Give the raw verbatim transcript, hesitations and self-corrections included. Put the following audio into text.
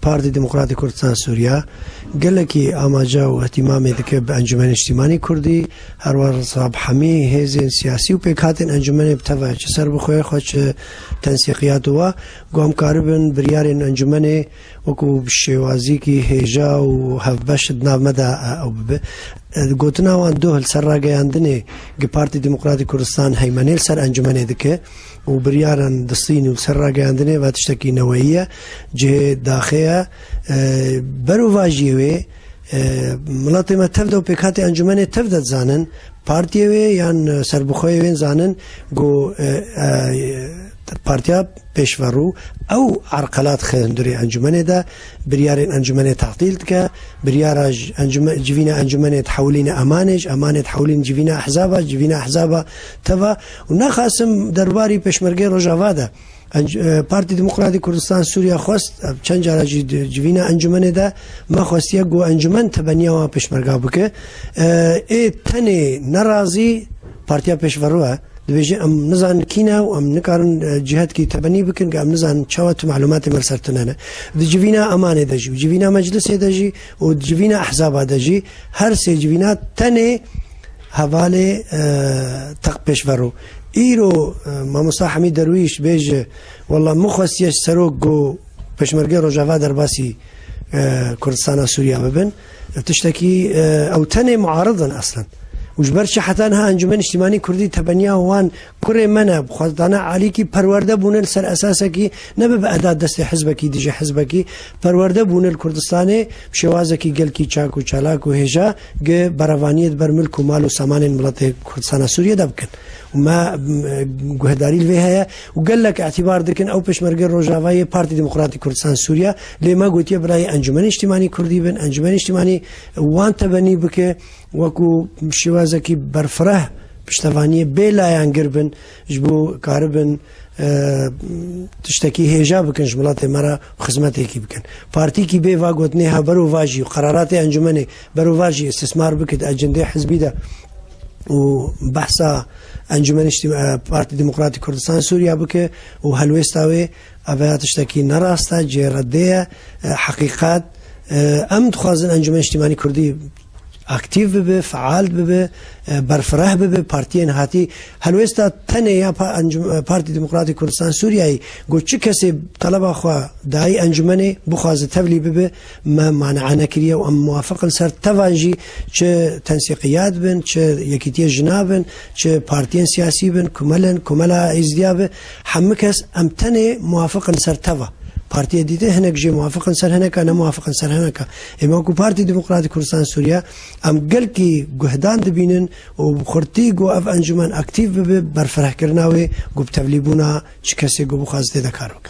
Partî Demokratî Kurdistan Sûriya gelekî amaca û îhtîmamê dike bi Encûmenê Niştîmanî Kurdî, herwesa bi hemî hêzên siyasî û pêkhatên encûmenê bi teva çi serbixwe xwe, çi tensîqiyat û wa, ku em karibin biryarên encûmenê wekû bi şêwazîkî hêja û hevbeş di nav me de, e, ew bibe. E, gotina wan doh li ser rageyandinê, ku Partî Demokratî Kurdistan heymenê li ser encûmenê dike û biryaran distîn û li ser rageyandinê ve tiştekî neweyî ye, cihê daxê ye. E, berovajiyê wê, e, miletê me tev de û pêkhatê encûmenê tev de dizanin, partiyê wê yan, e, serbixweyê wê zanin, ku, e, e, partiya pêşverû ew erqelat dixe hundirê encûmenê de, biryarên encûmenê tehtîl dike, biryara ji encûme-, civîna encûmenê dihewilîne emanê, ji emanê dihewilîne civîna ehzaba, civîna ehzaba teva û naxasim derbarî Pêşmergeyê Rojava de. Enc-, e, Partî Demokratî Kurdistan Sûriya xwest, e, çend cara jî di civîna encûmenê de me xwestiye ku encûmen tebeniya wan pêşmerga bike. E, ê tenê nerazî partiya pêşverû e. Dibêje, em nizanin kî ne û em nikarin, e, cihetkî tebenî bikin, ku em nizanin çawa tu malûmatê me li ser tune ne. Di civîna emanê de jî û civîna meclisê de jî û di civîna ehzaba de jî her sê civîna tenê hevalê, e, teq pêşverû. Îro, e, mamosta Hemî Derwîş bêje, wela min xwestiye ji serok ku Pêşmergê Rojava derbasî, e, Kurdistana Sûriya bibin. Tiştekî, e, ew tenê muarid in eslen. Û ji ber çi heta niha Encûmen Niştîmanî Kurdî tebeniya wan kurê me ne, bi xwedana alîkî perwerde bûne li ser esasekî nebe bi edat destê hizbekî dijî hizbekî, perwerde bûne li Kurdistanê bi şêwazekî gelkî çak û çalak û hêja gi berevaniyê di ber milk û mal û samanên miletê Kurdistana Sûriye de bikin. Û me, m-, guhdarî li vê heye û gelek îtibar dikin ew pêşmergê Rojavayê Partî Demokratîk Kurdistan Sûriye, lê me gotiye birayê Encûmenê Niştîmanî Kurdî bin, Encûmenê Niştîmanî wan tebenî bike, wekû şêwazekî berfireh piştevaniyê bê layengir bin, ji bo karibin, e, tiştekî hêja bikin ji miletê me re û xizmetekî bikin. Partîkî bê va gotinê ha berovajî û qeraratê encûmenê berovajî îstismar bike di ecendê hizbî de û behsa Encûmenê Niştîm-, e, Partî Demokratîk Kurdistan Sûriya bike û helwêsta wê, ev ya tiştekî nerast e, cê reddê ye, e, heqîqet, e, em dixwazin Encûmenê Niştîmanî Kurdî aktîf bibe, feal bibe, e, berfireh bibe, partiyên hatî. Helwêsta tenê ya pa-, encû-, e, Partî Demokratîk Kurdistan Sûriyeyê got çi kesê teleba xwe dayî encûmenê bixwaze tevlî bibe, me manea nekiriye û em muwafiq in ser tevan jî çi tensîqiyat bin, çi yekîtiye jina bin, çi partiyên siyasî bin, kumel in, kumela Êzidiya be, hemû kes em tenê muwafiq in ser teva. Partiyê dîtin hinek jê muwafiq in ser hineka, ne muwafiq in ser hineka. Êma ku Partî Demokratîk Kurdistan Sûriye, em gelkî guhdan dibînin û bi xurtî ku ev encûmen aktîf bibe, berfirehkirina wê ku bi tevlîbûna çi kesê ku bixwaze tê de kar bike.